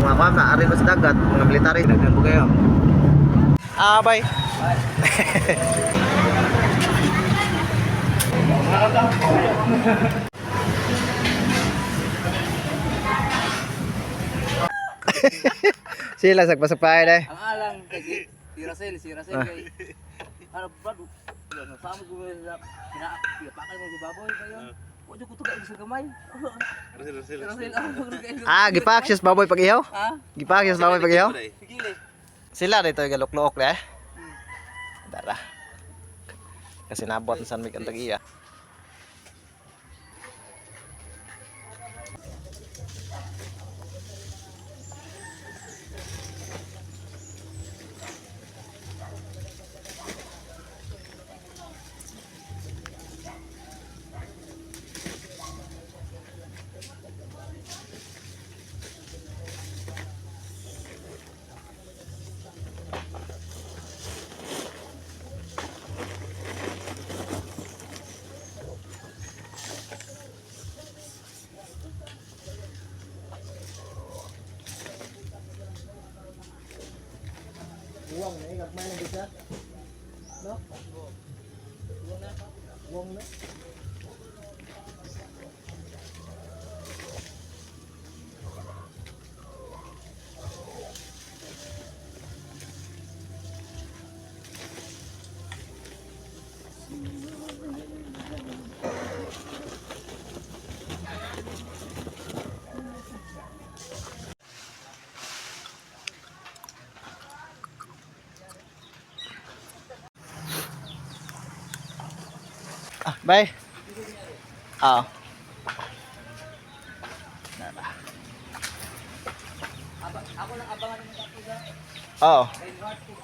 Mga kuan na ari sa dagat, mga military. Daghan po kayo. Ah, bye. Sila sagpasagpaay dai. Ang alang kay si Russell, si Russell kay ano ba ano sa mo ko sa pina pakay mo baboy kayo. Wa jud ko tuga sa gamay. Russell, Russell. Russell, ano Ah, gipakyas baboy pag-ihaw? Ha? Gipakyas baboy pag-ihaw? Sige le. Sila dito galuklook na eh. Dara. Kasi nabot na San Miguel ang tag-iya. Uwang na, gagmay lang siya. No? Uwang na. Ah, bye. Ah. Ako lang abangan mo ako sa Oo. Reinhardt ko.